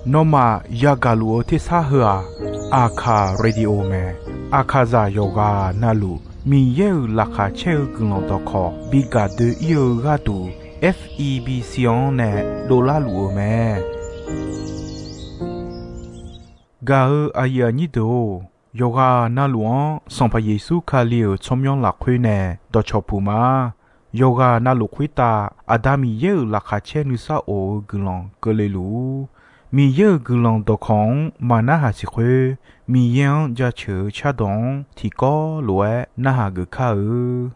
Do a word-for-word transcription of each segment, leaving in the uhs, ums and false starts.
Nawmaf yagaq luf-eu tersar heu-aq, Aqkaq Radio mae. Aqkaqzaq yawqghaq navluf Miqyaer-euq laqkhaq caer-eu guiqlanq dawqkawq bi gaq doe-ir-eu gharduq, F E B C-anr nae dovlar luf-eu mae. Gaq-eu aqyuif aqnyir deuq-or, yawqghaq navluf-anr Sanqpaq Yeqsur Kali-euq tsawrmyanr lafkhoer nae dawqcawq puq ma. Yawqghaq navluf khoertav Aqda Miqyaer-euq laqkhaq caer nuisar of-eu guiqlanq keuvle luf-ur. Miqyaer-euq guiqlanq dawqkawq-anr maqnarhaq siq khoer, Miqyaer-anr jaceuq-eu cardawq-anr tiqkawv lof-aer narhaq geuf kar-eu.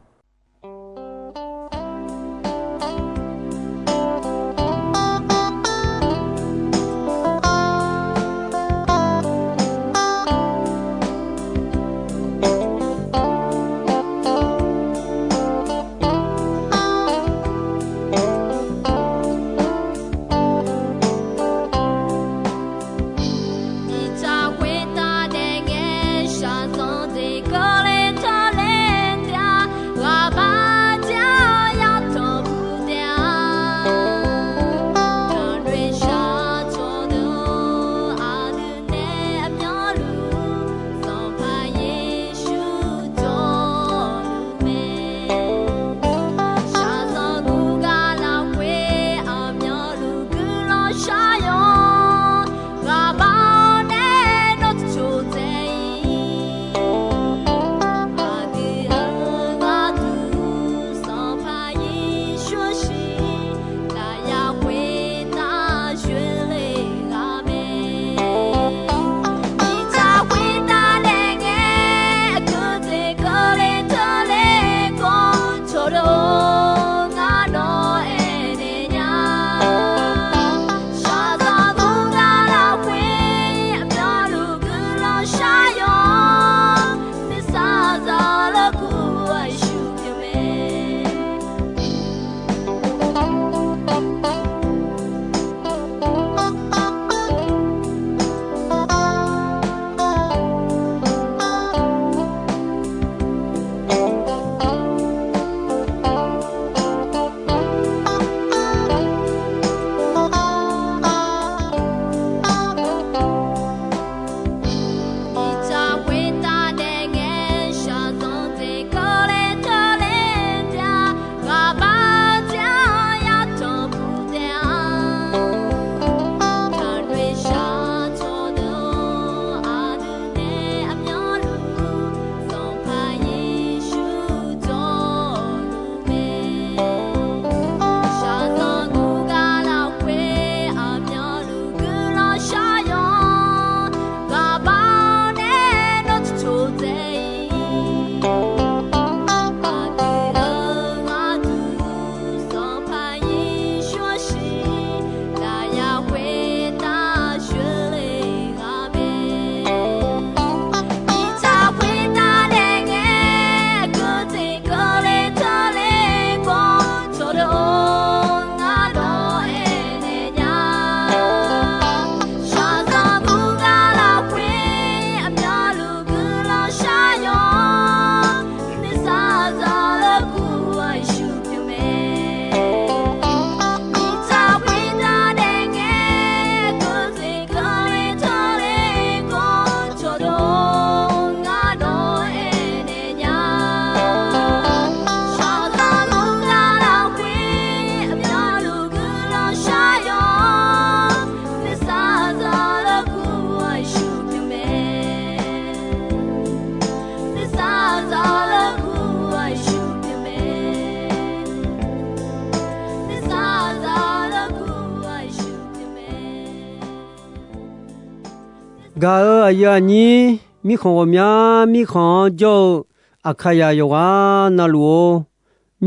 Gaq-euq aqyuif aqnyir, mirkhanq ghawqmya mirkhanq-anr jawr-eu Aqkaqzaq yawqghaq navluf-or,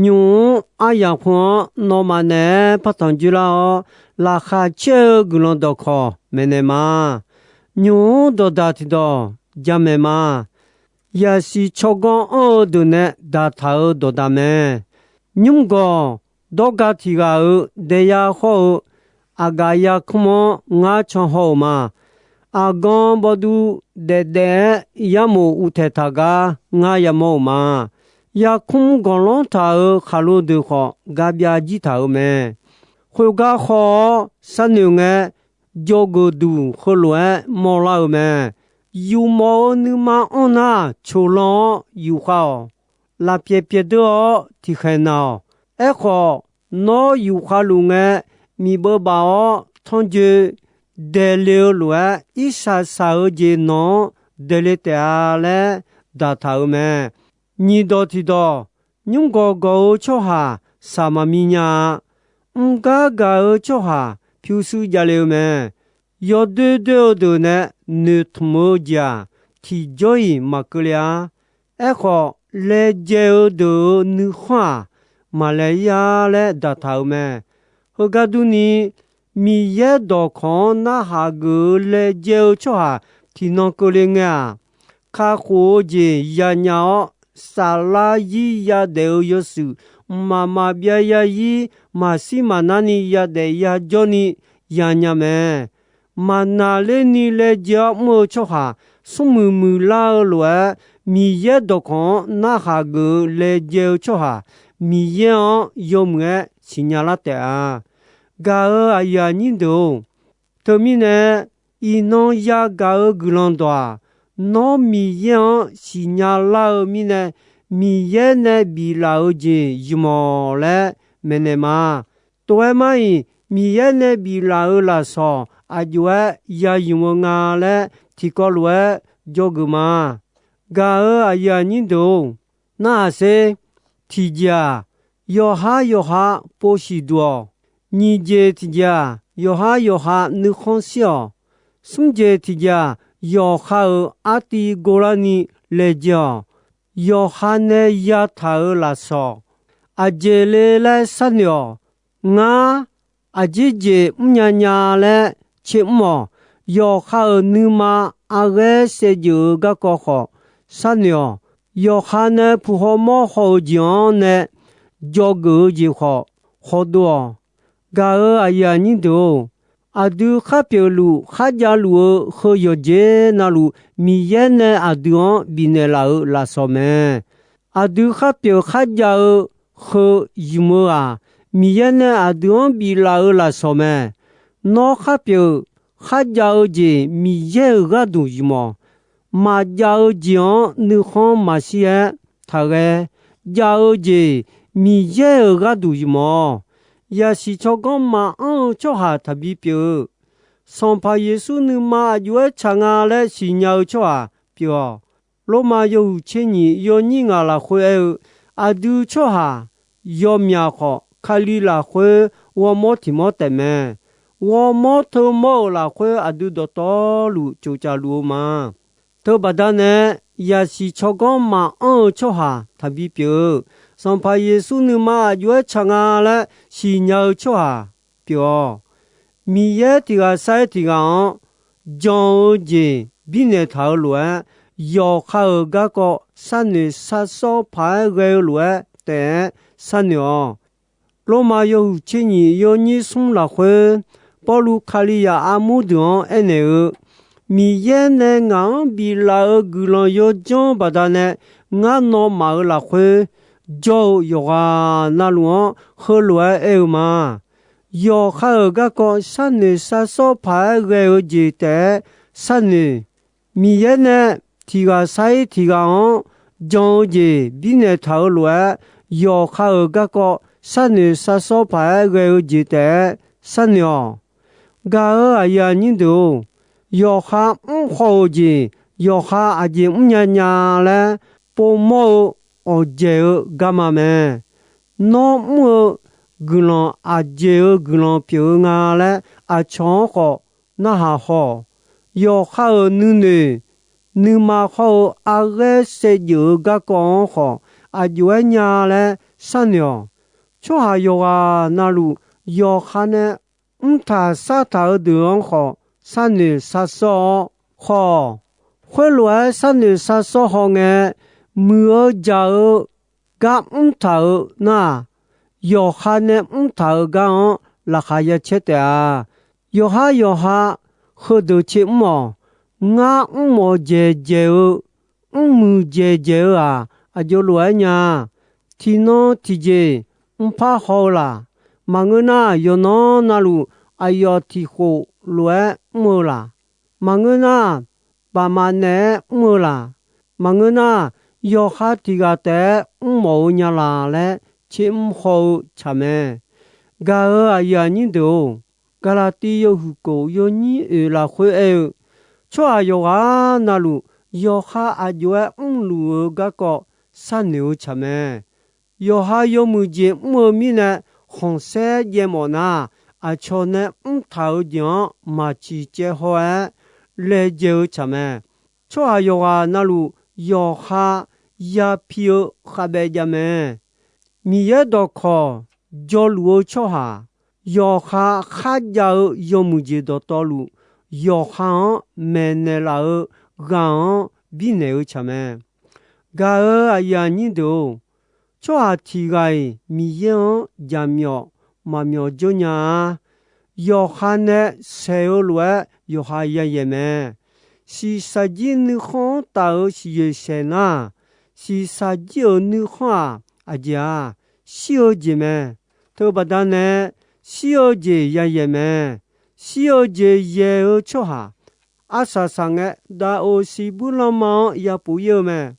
nymq-mr aryamq khoer-anr nawmaf naeq-aer partanq dzoerlar-awr, laqkhaq caer-eu guiqlanq dawqkawq maeqnaeq ma. Nymq-mr dawqdaq tiqdawq jamaeq ma. Yasiq tsawrganr anr-eu deuq nae daqtaq-euq dawqdaq mae. Nymrgawq dawrga tiq ghaq-euq daeyar hawr-eu aqgaf yarkmr-anr ngar can haw-euq ma. Aqgan bawduv daefdaef-aer yarmof uvtaeq taq gar ngar yamawr-euq ma. Yarkmr gawqlanr taq-euq khaqlo deuq khawf gabyav jir taq-euq mae. Khoergar haw-awr sharnoeq ngae, jawrgeuf duq heulof-aer mawrlar-eu mae. Yufmawf-eu nuima anr nar, coqlan-awr yufkhav-awq. Lafpyaeq pyaeqdeur-awr tiqkhaeq naq-awq. Aerkhawf, nawr yufkhav luf ngae, miqbeuv baf-awr tanrjoe daeqle-eu lof-aer, irshaq shaq-eu jeq nawq-anr daeqle taef-a laer daqtaq-euq mae. Nyiq dawq tiq dawq, nymr gawq gawq-eu tsawrhaq shaq maqmi nya-a. Mr gar gaq-eu tsawrhaq pyurshuir javle-eu mae. Yawdoer doer-eu deuq nae noeqtmq-eu jeq-aq, tiqjawr-iq maqkeuvle-a. Aerkhawf, laejae-eu deuq-euq nuikhanr-aq, maqlae ir-a laer daqtaq-euq mae. Heugar durni, Miqyaer dawqkawq-anr narhaq geuf-eu laejae-eu tsawrhaq tiqnan keuvle ngae-aq, kakhof-eu jeq yanya-awr, saflar zir yadaef-eu yawshuif, mqmaq maqbyav zarzir maqshir maqnarni yadaef yajawrni yanya mae. Maqnaqlerni laejae-awr mr-eu tsawrhaq, smrmuiq muiqlar-eu lof-aer, Miqyaer dawqkawq-anr narhaq geuf-eu laejae-eu tsawrhaq, Miqyaer-anr yawmuiq-aer siqnya lar taef-a. Gaq-euq aqyuif aqnyir deuq-or, teumirnae iqnan yagaq-eu guiqlanq dawq-aq, nawr Miqyaer-anr siqnya lar-eu mirnae, Miqyaer nae biflaf-eu jeq ymq-awq laer maeqnaeq ma. Tov-aer mar-iq, Miqyaer nae biflaf-euq lafsawq aqjox-aer ya ymq-eu nga laer tiqkawv lof-aer jawrgeuf ma. Gaq-euq aqyuif aqnyir deuq-or, narhaq sher. Tiqjeq-aq, yawqhar yawqha pov siqduq-awq. Nyiq jeq tiqjeq-aq, yawqhar yawqha nuikhanr shir-awq. Smr jeq tiqjeq-aq, yawqha-euq artiv gorlarni laejae-awq. Yawqha nae yataq-euq lafsawq aqjeq le laer sharnoeq-awq. Ngar aqjeq jeq mrnya nya laer tser mr-awq. Yawqha-euq nuima arghaer saevdzeuf-eu garkawv khawf sharnoeq-awq. Yawqha nae puq haw mawr haw-eu jeq-anr nae dzawgeuf-eu jeq khawf hawdov-awq. Gaq-euq aqyuif aqnyir deuq-or, aqdui kharpyeuf luf kharjav luf-eu heu yawqjeq navluf, Miqyaer nae aqdui-anr bifnaeq laf-euq lafsawq mae. Aqdui kharpyeuf kharjav-eu heu ymq-eu-aq, Miqyaer nae aqdui-anr biflaf-euq lafsawq mae. Nawr kharpyeuf kharjav-eu jeq Miqyaer-euq gharduq ymq-awq. Maqjav-eu jeq-anr nuikhanr maqshir-aer taqghae. Jav-eu jeq Miqyaer-euq gharduq ymq-awq. Yaqsiq tsawrganr maqanr-eu tsawrhaq taqbi pyeuf-eu, Sanqpaq Yeqsur nuima aqjox-aer tsaq nga laer siqnya-eu tsawrhaq pyeuf-awq. Lormav yawhuiq tser nyiq yawnyir ngaq lafkhoer aer-eu, aqdui tsawrhaq yawmyaq khawf, Kali lafkhoer ghawrmawr tiq mawr taef mae. Ghawrmawr teumawr-euq lafkhoer aqdui dawqtawvluf tsofcaf luf-eu ma. Teubaqda nae, yaqsiq tsawrganr maqanr-eu tsawrhaq taqbi pyeuf-eu, Sanqpaq Yeqsur nuima aqjox-aer tsaq nga laer siqnya-eu tsawrhaq pyeuf-awq. Miqyaer tiq ghaq sar-ir tiq ghaq-anr jan-eu jeq birnaeq taq-eu lof-aer, yawqha-euq garkawv sharnoeq sharsawr paq-aer ghae-eu lof-aer taef-aer sharnoeq-awq. Lormav yawhuiq tser nyiq yawnyir smr lafkhoer, Pawrluv Kalizaq armur deuq-anr aernaeq-eu, Miqyaer nae ngaq-anr biflaf-euq guiqlanq yawdzanr baqdanae, ngar nawmaf-euq lafkhoer jawr-eu yawqghaq navluf-anr heulof-aer aer-eu ma. Yawqha-euq garkawv sharnoeq sharsawr paq-aer ghae-eu jeq taef-aer sharnoeq. Miqyaer nae tiq ghaq sar-ir tiq ghaq-anr jan-eu jeq birnaeq taq-eu lof-aer, yawqha-euq garkawv sharnoeq sharsawr paq-aer ghae-eu jeq taef-aer sharnoeq-awq. Gaq-euq aqyuif aqnyir deuq-or, yawqha mr haw-euq jeq yawqha aqjeq mrnya nya laer povmawr-eu awqjaeq-eu garma mae. Nawr mr-eu guiqlanq aqjeq-eu guiqlanq pyeuf-eu nga laer aqcawq-anr khawf narhaq haw-awq. Yawqha-euq nuinoeq nuima hawr-eu arghaer saevdzeuf-eu garkawv-anr khawf aqjox-aer nya laer sharnoeq-awq. Tsawrhaq yawqghaq navluf yawqha nae mrtaq sartaq-eu deuq-anr khawf sharnoeq sharsawr-awr haw-awq. Khoerlof-aer sharnoeq sharsawr hawngae, muiq-eu jaq-eu gar mrtaq-eu nar-aq, yawqha nae mrtaq-eu gar-anr laqkhaq ya caer taef-a. Yawqhar yawqha heudeuq tser mr-awq. Ngar mrmawf dzaeqdzaeq-eu, mrmuiq dzaeqdzaeq-eu-aq, aqjox lof-aer nya. Tiqnan tiqjeq mrpar haw-eu laq? Maqngeur nar, yawqnan navluf aqyawf tiq khof lof-aer mr-eu laq? Maqngeur nar, baqmaf naeq-aer mr-eu laq? Maqngeur nar, yawqha tiq ghaq taef-aer mrmawf-eu nya laq laer tsermr haw-eu tsaq mae. Gaq-euq aqyuif aqnyir deuq-or, Gaqlaqtiv yawhuiq kof yawnyir oeq lafkhoer aer-eu, tsawrhaq yawqghaq navluf yawqha aq jov-aer mrluf-eu garkawv sharnoeq-eu tsaq mae. Yawqha yawmuiq jeq mr-eu mirnae, khanqsaer jaev mawf nar, aqcawq nae mrtaq-euq jeq-anr maq ciqcaev haw-aer laejae-eu tsaq mae. Tsawrhaq yawqghaq navluf yawqha ya pi-eu khavbaev jav mae. Miqyaer dawqkawq jawrluf-eu tsawrhaq, yawqha kharjav-eu yawmuiq jeq dawqtawvluf, yawqha-anr maeqnaeq laf-eu ghaq-anr birnaeq-eu tsaq mae. Gaq-euq aqyuif aqnyir deuq-or, tsawrhaq tiq ghaq-iq Miqyaer-anr jaqmyawf maqmyawf jawr nya-a. Yawqha nae saeq-eu lof-aer yawqha yayaeq mae. Shiqshaq jir nuikhanr-anr taf-euq siqyoeq saeq nar, shiqshaq jir-euq nuikhanr-aq, aqjeq-aq, shir-eu jeq mae. Teubaqda nae shir-eu jeq yayaeq mae. Shir-eu jeq yaeq-eu tsawrhaq, arsaq saq ngae, daqoq siqbuir lanma-anr yapuf ir-eu mae.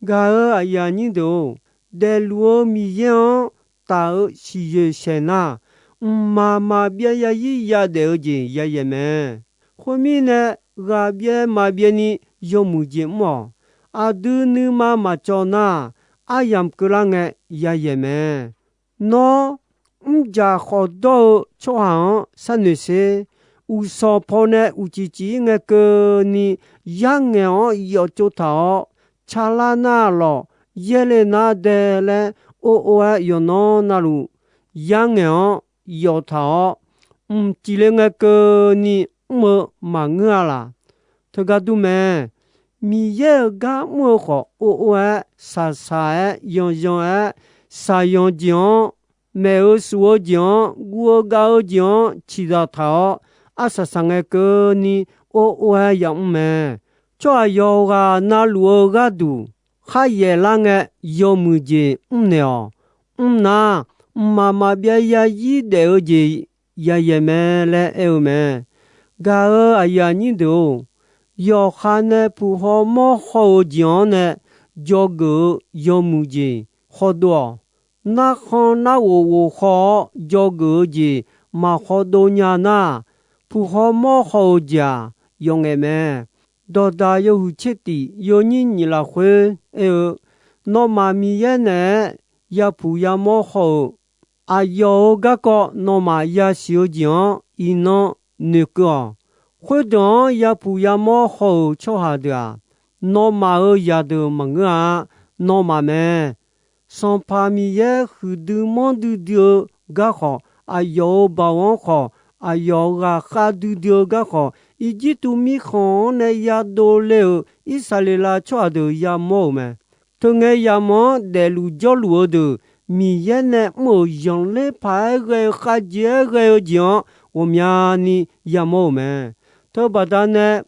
Gaq-euq aqyuif aqnyir deuq-or, daefluf-eu Miqyaer-anr taf-eu siqyoeq saeq nar, mqmaq maqbyav yazir yadaef-eu jeq yayaeq mae. Khoermirnae, ghaqbyaev maqbyaev ni yawmuiq jeq mr-awq. Aqdui nuima maqcawv nar, aryamq keuvlar ngae yayaeq mae. Nawr, mrjaq khawf dawr-eu tsawrhaq-anr sharnoeq sher. Uqshawq paw nae uqcif cif-ir ngae keuvni, yarngaeq-anr yawf tsov taq-awr, tsarlar nar lawq, yaerle nar dae laer or or-aer yawqnan navluf, yarngaeq-anr yawf taq-awr, mqcif le ngae keuvni mr-eu maqngeur-a laq? Teugar dur mae. Miqyaer-euq gar mr-eu khawf or or-aer, shaqshaq-aer, yanyan-aer, shaqyanq jeq-anr, maeq-eu shuf-eu jeq-anr, guv-eu gav-eu jeq-anr ciqzaq taq-awr, arsaq saq ngae keuvni or or-aer yamr mae. Tsawrhaq yawqghaq navluf-eu gharduq kharyaeq lar ngae, yawmuiq jeq mrnaeq-awq. Mrnar, mqmaq maqbyav yazir daef-eu jeq yayaeq mae laer aer-eu mae. Gaq-euq aqyuif aqnyir deuq-or, yawqha nae puq haw mawr haw-eu jeq-anr nae dzawgeuf-eu yawmuiq jeq khawdov-awq. Narkhan narghof ghof haw-awr dzawgeuf-eu jeq maq khawdov nya nar, puq haw mawr haw-eu jeq-aq, yawf ngaef mae. Dawqdaq yawhuiq tser tif yawnyir nyiq lafkhoer aer-eu, nawmaf Miqyaer naeq-aer yapuq yamawr haw-euq aqyawf-euq garkawv nawmaf yasiq-eu jeq-anr iqnan noeqkeuv-awq. Khoerdeuq-anr yapuq yamawr haw-euq tsawrhaq deuq-aq, nawmaf-euq zaqdeuq maqngeur-a. Nawmaf mae. Sanqpaq Miqyaer huiqdui manrdui dui-eu garkhawf, aqyawf-euq baoq-anr khawf, aqyawf ghaqkhav duidui-eu garkhawf, Irjirtuv mirkhanq-anr nae yadov le-euq Irsaqleqlav tsawrhaq deuq yamawr-euq mae. Teungae yamawr-anr daefluf jawrluf-eu deuq, Miqyaer nae mr-euq zanqler paq-aer ghae-eu khavjeq-aer ghae-eu jeq-anr ghawqmyani yamawr-euq mae. Teubaqda nae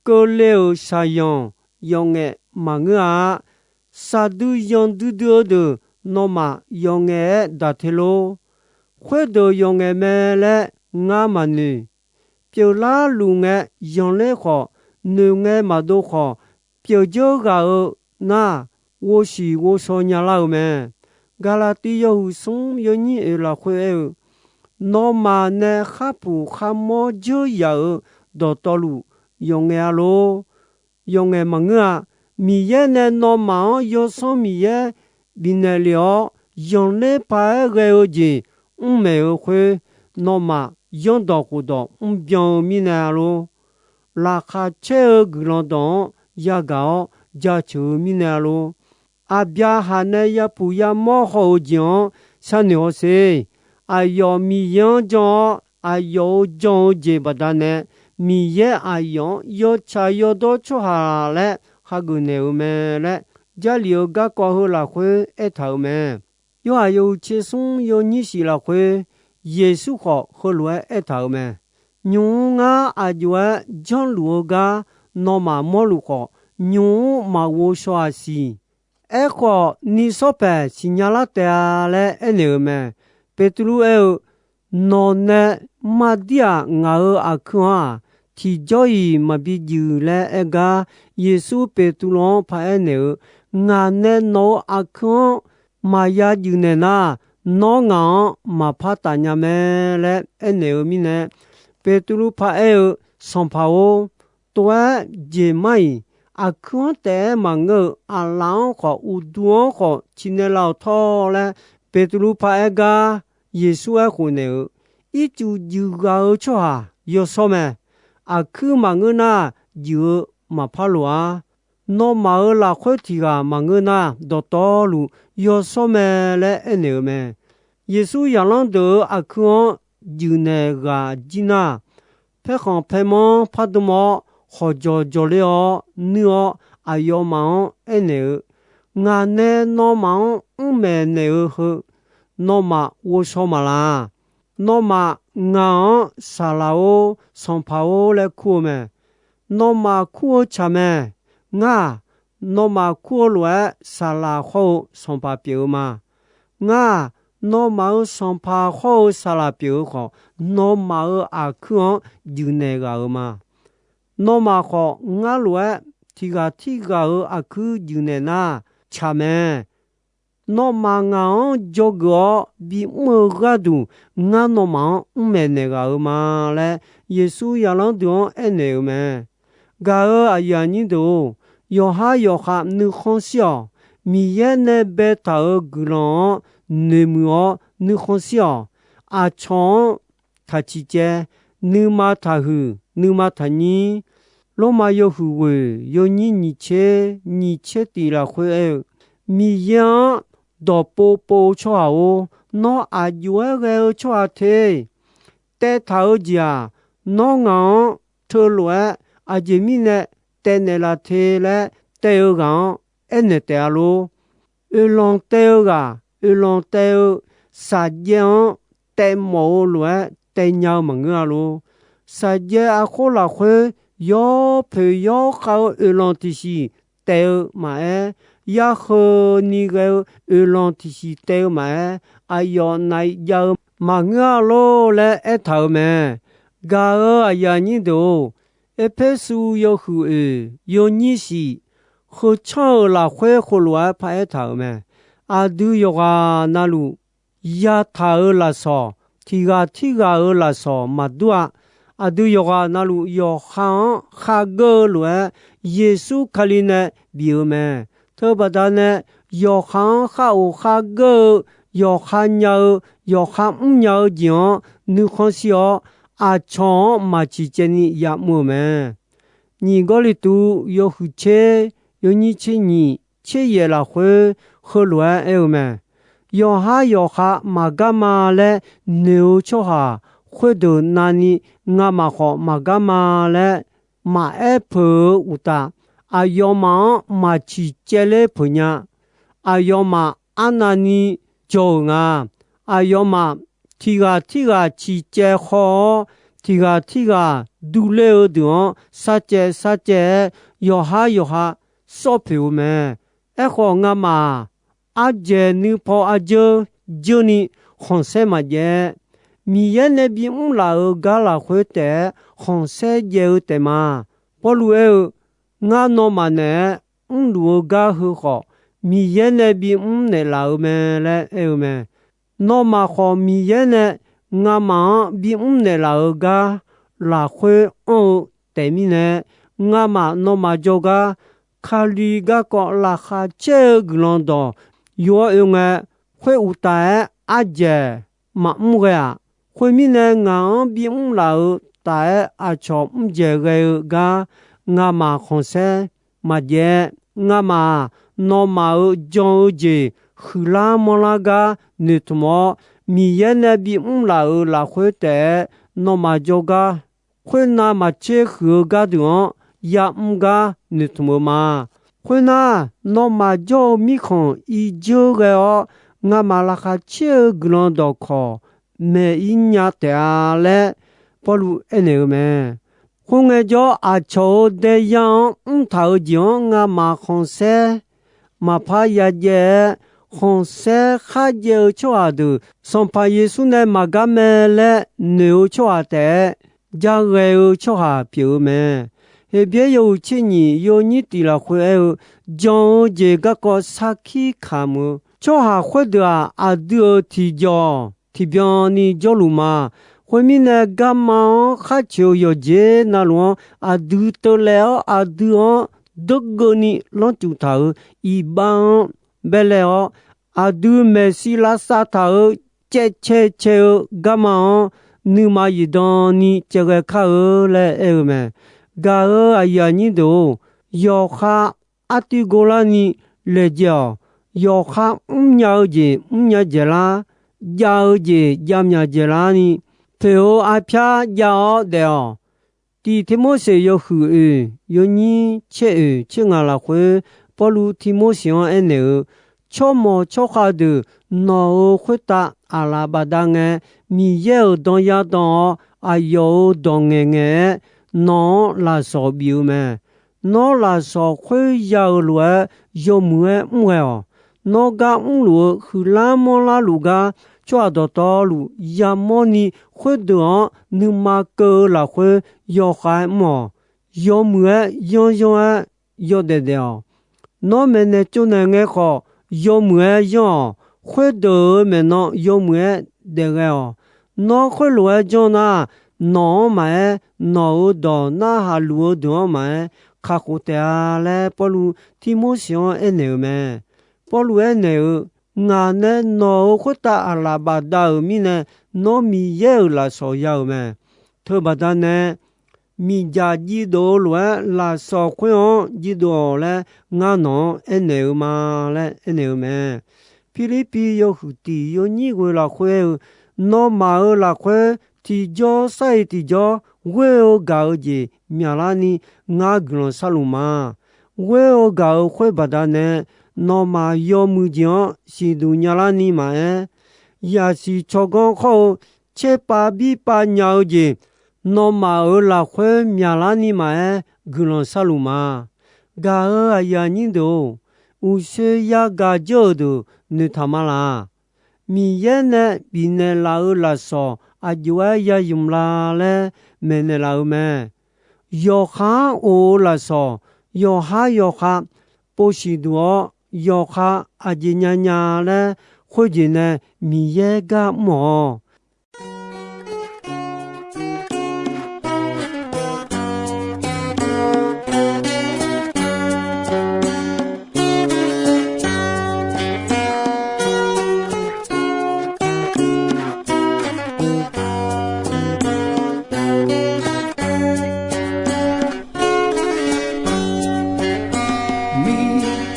keuvle-euq shaqzanq yawf ngaef maqngeur-a. Shaqdui zanqdui dui-eu deuq nawmaf yawf ngaef-aer daq te lor. Khoerdeuq yawf ngaef mae laer ngar maqnoeq. Pyeuflar luf ngae, zanqler khawf, noeqngae maqdov khawf, pyeuf dzeur ghaq-eu nar, ghovsiq ghovshaw nyalar-eu mae. Gaqlaqtiv yawhuiq smr yawnyir oeq lafkhoer aer-eu, nawmaf nae kharpuq kharmawr dzeur yaf-euq dawqtawvluf yawf ngaef-a lor. Yawf ngaef maqngeur-a. Miqyaer nae nawmaf-anr Yawsanr Miqyaer bifnaeq lef-awr, zanqler paq-aer ghae-eu jeq mr maeq-eu khoer, nawmaf zanrdawq khofdawq mrbyan-eu mirnae-a lor. Laqkhaq caer-eu guiqlanq dawq-anr yagaq-awr jaceuq-eu mirnae-a lor. Aqbyaqhaq nae yapuq yamawr haw-eu jeq-anr sharnoeq hawsher. Aqyawf Miqyaer-anr jan-awr, aqyawf-euq jan-eu jeq baqdanae, Miqyaer aqyawf-anr yawtsaq yawdawr tsawrhaq laer hageuf naeq-euq mae laer, Jarlif-euq garkawv heu lafkhoer aertaq-euq mae. Yorhaq yawhuiq tser smr yawnyir shif lafkhoer, Yeqsur khawf heulof-aer aertaq-euq mae. Nymq-mr ngar aq jov-aer janrluf-eu gar nawmaf mawrluf khawf, nymq-mr maqghov shaw-aq siq. Aerkhawf, ni shawr paeq siqnya lar taef-a laer aernaeq-euq mae. Beqtuvluv aer-eu, Nawq nae mardir-aq, ngaq-euq aqkuir-anr-aq, tiqjawr-iq maqbi juif laer aer gar, Yeqsur Beqtuvluv-anr paraer naeq-eu, Ngaq nae nawq-euq aqkuir-anr maqya juif naeq nar, nawr ngaq-anr maqpar taf nya mae laer aernaeq-eu mirnae, Beqtuvluv paraer-eu, Sanqpaq-or, tov-aer jeq mar-iq, aqkuir-anr taef-aer maqngeur-eu aqlaf-anr khawf, uqduq-anr khawf ciqnaeq laf-awq tawr laer, Beqtuvluv paraer gar Yeqsur aerkhof naeq-eu, Ircuf juif ghaq-eu tsawrhaq yawshawr mae. Aqkuir maqngeur nar, juif-eu maqpar loq-ar. Nawmaf-euq lafkhoer tiq ghaq maqngeur nar, dawqtawvluf yawshawr mae laer aernaeq-eu mae. Yeqsur zaqlanr deuq-euq aqkuir-anr juif naeq ghaq jir nar, paerkhanq paermanr pardm awr, khawqjawq jawqler-awr nuir-awr, aqyawfmaf-anr aernaeq-eu, Ngaq nae nawmaf-anr mr maeqnaeq-eu heu, nawmaf ghovshaw maqlaq. Nawmaf ngaq-anr Saqlaq-or, Sanqpaq-or laer kur-eu mae. Nawmaf kur-eu tsaq mae. Ngar-aq, nawmaf kur-eu lof-aer Saqlaq khawr-eu Sanqpaq pyeuf-eu ma. Ngar-aq, nawmaf-euq Sanqpaq khawr-eu Saqlaq pyeuf-eu khawf, nawmaf-euq aqkuir-anr juif naeq ghaq-euq ma. Nawmaf khawf, ngar lof-aer tiq ghaq tirghaq-euq aqkuir juif naeq nar, tsaq mae. Nawmaf ngaq-anr dzawgeuf-awr bimr-eu gharduq, ngar nawmaf-anr mr maeqnaeq ghaq-euq ma laer, Yeqsur zaqlanr deuq-anr aernaeq-euq mae. Gaq-euq aqyuif aqnyir deuq-or, yawqhar yawqkhav nuikhanr shir-awq. Miqyaer nae baetaq-euq guiqlanq-anr noeqmuiq-awr nuikhanr shir-awq. Aqcawq-anr taq ciq caev, nuima taqhuiq, nuima taqnyir. Lormav yawhuiq ghoeq yawnyir nyiq tser nyiq tser tiq lafkhoer aer-eu, Miqyaer-anr dawqpov pov-eu tsawrhaq-or, nawr aqjox-aer ghae-eu tsawrhaq te. Taev taq-eu jeq-aq, nawr ngaq-anr teulof-aer aqjeq mirnae taev naeqlaf te laer taev-eu ghaq-anr aernaeq taef-a lor. Oeqlanq taev-eu ghaq, oeqlanq taev-eu saqjaev-anr taev mawf-eu lof-aer taev nya-eu maqngeur-a lor. Saqjaev arkhoer lafkhoer yawpoeq yawrkhav-eu oeqlanq tiqsiq taev-eu maqaer, yarkheuni ghae-eu oeqlanq tiqsiq taev-eu maqaer, aqyawf naf-iq jav-eu maqngeur-a lor laer aertaq-euq mae. Gaq-euq aqyuif aqnyir deuq-or, Erpersu yawhuiq oeq yawnyir shif, heu tsanr-euq lafkhoer heulof-aer paraer taq-euq mae. Aqdui yawqghaq navluf yataq-euq lafsawq, tiq ghaq tirghaq-euq lafsawq maqdur-a. Aqdui yawqghaq navluf yawqha-anr khargeur-eu lof-aer, Yeqsur Kali nae bif-euq mae. Teubaqda nae yawqha-anr khar of khargeur-eu, yawqha nya-eu, yawqha mrnya-eu jeq-anr nuikhanr shir-awr, aqcawq-anr maq ciq caevni yamr-euq mae. Nyiq Gawrliqtu yawhuiq tser yawnyir tser nyiq tser yaeq lafkhoer heulof-aer aer-eu mae. Yawqhar yawqha maqgar ma laer noeq-eu tsawrhaq khoerdeuq navni ngamaf khawf maqgar ma laer maqaer peuq-eu uqtaf, aqyawfmaf-anr maq ciq caevler peuq nya. Aqyawfmaf arnavni jawr-euq nga. Aqyawfmaf tiq ghaq tirghaq ciq caev khaw-awr, tiq ghaq tirghaq durler-eu deuq-anr sarcaev sarcaev-aer yawqhar yawqha sawr poeq-eu mae. Aerkhawf, ngamaf-aq, ardzaeq nuipaw arjeur jeurni khanqsaer maqjaev-aer, Miqyaer nae bimr laf-euq gar lafkhoer taef-aer khanqsaer jaev-eu taef ma. Pawrluv aer-eu, Ngar nawmaf naeq-aer mrluf-eu gar heu khawf, Miqyaer nae bimr naeqlaf-euq mae laer aer-eu mae. Nawmaf khawf, Miqyaer nae ngamaf-anr bimr naeqlaf-euq gar lafkhoer anr-eu taef mirnae, ngamaf nawmaf jawrgar Kali garkawv laqkhaq caer-eu guiqlanq dawq yov-aer oe ngae, khoeruqtaf-aer ardzaeq maqmr ghae-aq, khoermirnae ngaq-anr bimr laf-euq taf-aer aqcawq mr dzaeq ghae-eu gar ngamaf khanqsaer maqjaev-aer, ngamaf-aq, nawmaf-euq jan-eu jeq huiqlar manrlar gar noeqtmq-awr, Miqyaer nae bimr laf-euq lafkhoer taef-aer nawmaf jawrgar khoernav maqtser huiq-eu gardeuq-anr yamr gar noeqtmq-eu ma. Khoernar, nawmaf jawr-eu mirkhanq irjeur ghae-awr, ngamaf laqkhaq caer-eu guiqlanq dawqkawq maeq-ir nya taef-a laer Pawrluv aernaeq-eu mae. Khoerngae jawr, aqcawq-euq daeyar-anr mrtaq-euq jeq-anr ngamaf khanqsaer maqpar yajaev-aer, khanqsaer kharjaev-eu tsawrhaq deuq Sanqpaq Yeqsur nae maqgar mae laer noeq-eu tsawrhaq taef-aer, jaghae-eu tsawrhaq pyeuf-eu mae. Heqbyaer yawhuiq tser nyiq yawnyir tiq lafkhoer aer-eu, jan-eu jeq garkawv sarkir kamq-eu tsawrhaq khoerdeuq-aq, aqdui-euq tiqjawq tiqbyan ni jawrluf ma. Khoermirnae, garma-anr khar coeq-eu yawqjeq navluf-anr aqdui teuv laev-awr, aqdui-anr deur geuv ni lanrcuf taq-euq iqbax-anr bae laev-awr, aqdui maeqshi lavsav taq-euq caevcae cae-eu garma-anr nuima zifdan ni caevghae kar-eu laer aer-eu mae. Gaq-euq aqyuif aqnyir deuq-or, yawqha artiv ghovlar ni laejae-awq. Yawqha mrnya-eu jeq mrnya dzaeqlar, jav-eu jeq jav myaq dzaeqlar ni, poeq-eu arpyar jav-awr daef-awq. Tiq Tirmorseq yawhuiq oeq yawnyir tser oeq tser ngaq lafkhoer, Pawrluv Tirmorseq-anr aernaeq-eu, tsawrmawq tsawrkhav deuq nawq-euq khoertav aqlaf bafdav ngae, Miqyaer-euq dan yadan-awr, aqyawf-euq dawq ngaeqngaeq-aer nawq-anr lafsawq bif-eu mae. Nawr lafsawq khoerya-euq lof-aer yawmuiq-aer mr ghae-awq. Nawr gar mrluf-eu huiqlar manrlar luf gar, tsawrhaq dawqtawvluf yamawrni khoerdeuq-anr nuima keuv-eu lafkhoer yawkhav-aer mr-awq. Yawmuiq-aer yanryanr-aer yawdaef daef-awq. Nawr maeqnaeq tsovnaeq ngae khawf, yawmuiq-aer yanr-awq. Khoerdeuq-euq maeqnan yawmuiq-aer daef ghae-awq. Nawr khoerlof-aer janr nar, nawq-anr maqaer, nawq-euq dawq narhaq luf-eu deuq-anr maqaer, kakhof taef-a laer Pawrluv Tirmorseq-anr aernaeq-euq mae. Pawrluv aernaeq-eu, Ngaq nae nawq-euq khoertav aqlaf bafdav-euq mirnae, nawr Miqyaer-euq lafsawq ya-euq mae. Teubaqda nae, miqdzaq jivdov-eu lof-aer lafsawq khoer-anr jivdov-awq laer ngar nawq-anr aernaeq-eu ma laer aernaeq-eu mae. Pirlirpiv yawhuiq tiq yawnyir ghoe lafkhoer aer-eu, nawmaf-euq lafkhoer tiqjawr sar-iq tiqjawr ghoer-eu gaq-eu jeq myaqlarni ngar guiqlanq sharluf ma. Ghoer-eu gaq-euq khoer baqdanae, nawmaf yawmuiq jeq-anr siqduq nyalarni maqaer, yaqsiq tsawrganr khawr-eu tserpav birpav nya-eu jeq, nawmaf-euq lafkhoer myaqlarni maqaer guiqlanq sharluf ma. Gaq-euq aqyuif aqnyir deuq-or, uqshoe yagaq jawr-euq deuq noeqtaq ma laq. Miqyaer nae bifnaeq laf-euq lafsawq aqjox-aer ya ymq la laer maeqnaeq laf-eu mae. Yawqha-anr of-eu lafsawq, yawqhar yawqha pov siqduq-awr, yawqha aqjeq nya nya laer khoerjeq nae Miqyaer gar mr-awq.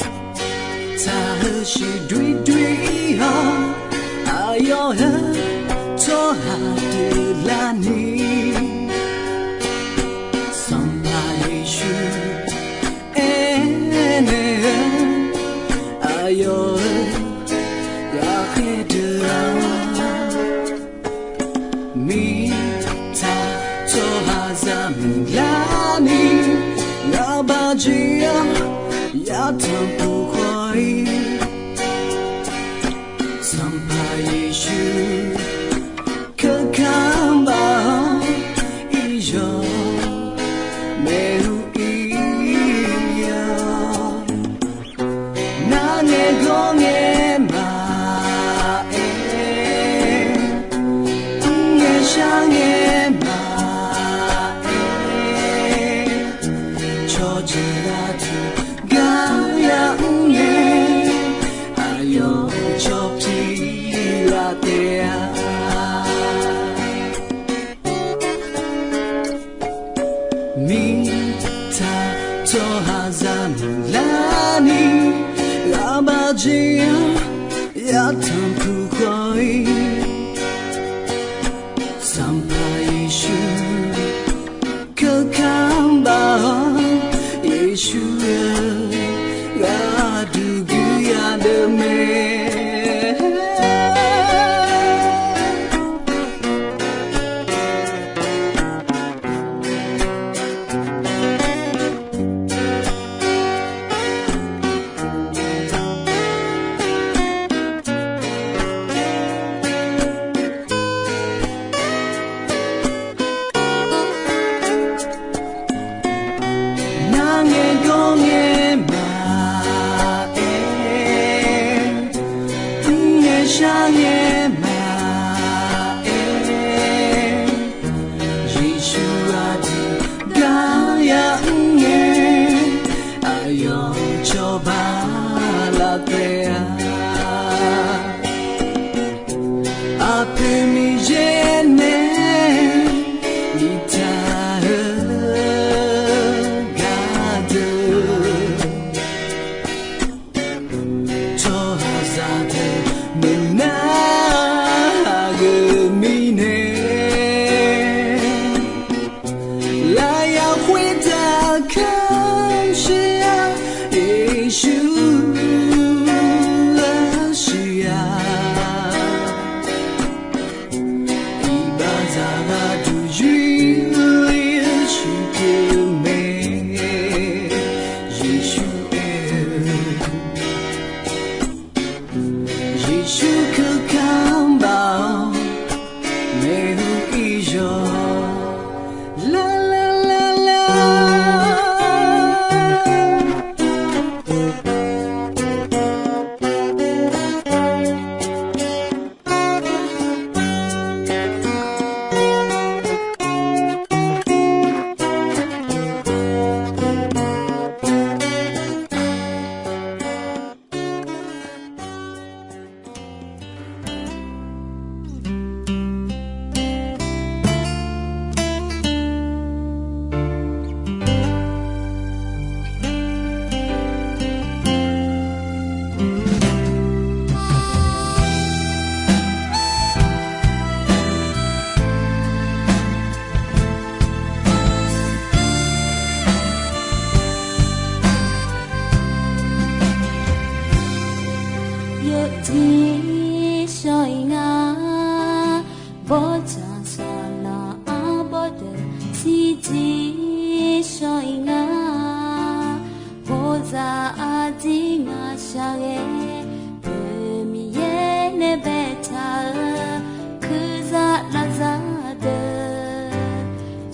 Mirtsaq heushoe doer doer-ir-awr, aqyawf heu tsawrhaq deuq larni, Sanqpaq Yeqsur aernaeq-eu, aqyawf-euq ghaqkhaer deuq-aq, mirtsaq tsawrhaqzaq meuq larni, ghaqbaq jeq-awr yatanq puq khawf-ir, Sanqpaq Yeqsur keuvkaq baq-awr, iryawq maeq-eu ir-awr, nar ngaeqgawr ngae maqaer, mr ngae shar ngae maqaer, cawqjeuq aqduq gar ya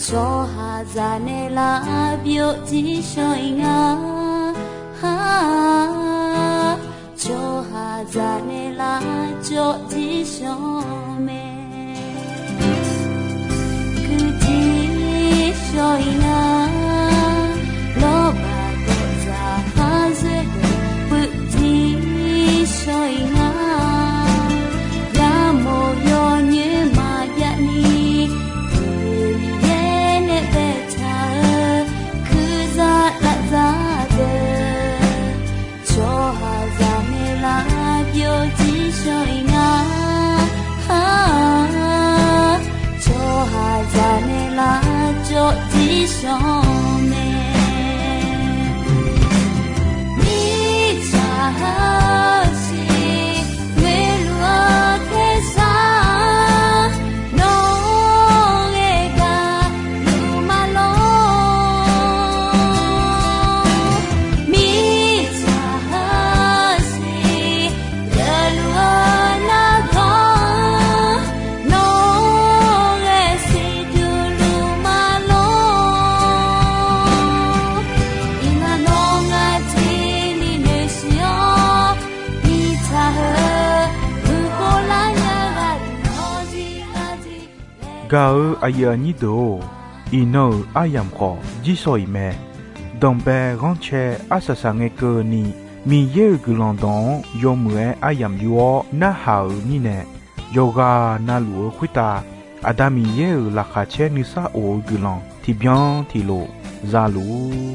Tsawrhaqzaq naeqlaf byovjir shawr-iq nga. Tsawrhaqzaq naeqlaf jawrjir shawr mae. Kuirjir shawr-iq nga. Lawrbaq gawqzaq khar zoer deuq puivjir shawr-iq nga. Yamawr yawnyoer maqjav ni, Miqyaer nae baetaq-eu kuirza lavzar deuq, tsawrhaqzaq naeqlaf byovjir shawr-iq nga. Tsawrhaqzaq naeqlaf jawrjir shawr mae. Mirtsaq heusiq ngoeqluf-eu tersar, nawr ghae gaq luf ma lor. Mirtsaq heusiq geufluf-eu nargawr, nawr ghae siqduq luf ma lor. Iqnan nawr ngar tiqni noeqsiq-awr, mirtsaq heu guiqkhov lar nya ghaq nawr zir ngar zir. Gaq-eu aqyuif aqnyir deuq-or, iqnan-euq aryamq khawf jir shawr-iq mae. Danqbae ghanrcae arsaq saq ngae keuvni, Miqyaer-euq guiqlanq dawq-anr yawmuiq-aer aryamq yur-awr narhaq-euq mirnae, yawqghaq navluf-eu khoertav Aqda Miqyaer-euq laqkhaq caer nuisar of-eu guiqlanq tiqbyan tiqlof za luf-ur.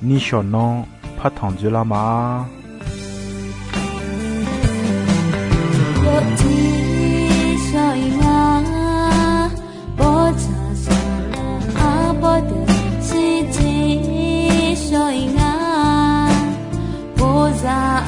Nishawq nanr partanq dzoerlar ma. Yawjir shawr-iq nga, bawrtsanq saqlaq arbawr deuq shirjir shawr-iq nga, bawrzaq